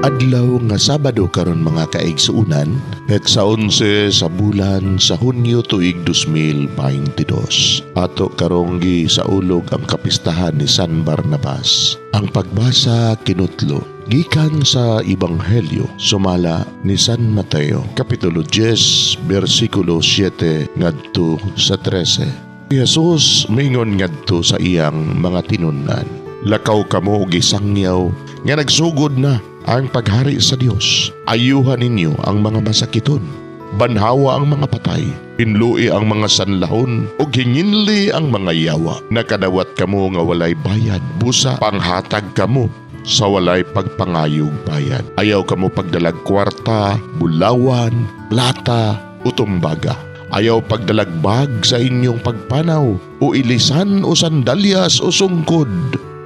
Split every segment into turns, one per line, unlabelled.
Adlaw nga Sabado karon, mga kaigsuonan, petsa 11 sa bulan sa Hunyo, tuig 2022. Ato karong gisaulog ang kapistahan ni San Barnabas. Ang pagbasa kinutlo gikan sa Ebanghelyo sumala ni San Mateo, Kapitulo 10, bersikulo 7 ngadto sa 13. Si Jesus mingon ngadto sa iyang mga tinun-an, "Lakaw kamo ug isangyaw nga nagsugod na ang paghari sa Dios. Ayuhan ninyo ang mga masakiton. Banhawa ang mga patay, hinloi ang mga sanlahon, ug hinginli ang mga yawa. Nakadawat kamo nga walay bayad, busa panghatag kamo sa walay pagpangayog bayad. Ayaw kamo pagdalag kwarta, bulawan, plata, o tumbaga. Ayaw pagdalag bag sa inyong pagpanaw, o ilisan o sandalyas o sungkod.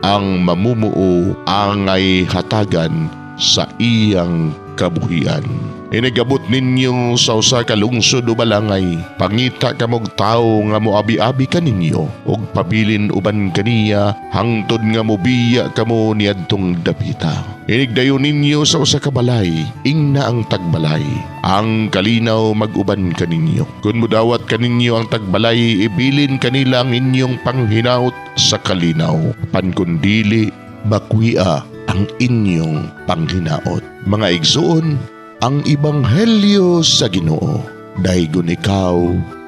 Ang mamumuo angay hatagan sa iyang kabuhian. Inigabot ninyo sa usa ka lungsod o balangay, pangita kamog tawo nga moabi-abi kaninyo ug pabilin uban kaniya hangtod nga mobiya kamo niadtong dapita. Inigdayon ninyo sa usa ka balay, ingna ang tagbalay, 'Ang kalinaw mag-uban kaninyo.' Kung mudawat kaninyo ang tagbalay, ibilin kanila ang inyong panghinaot sa kalinaw. Apan kun dili, bakwia ang inyong panghinaot." Mga igsoon, ang Ebanghelyo sa Ginoo. Daygon ikaw,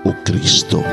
o Kristo.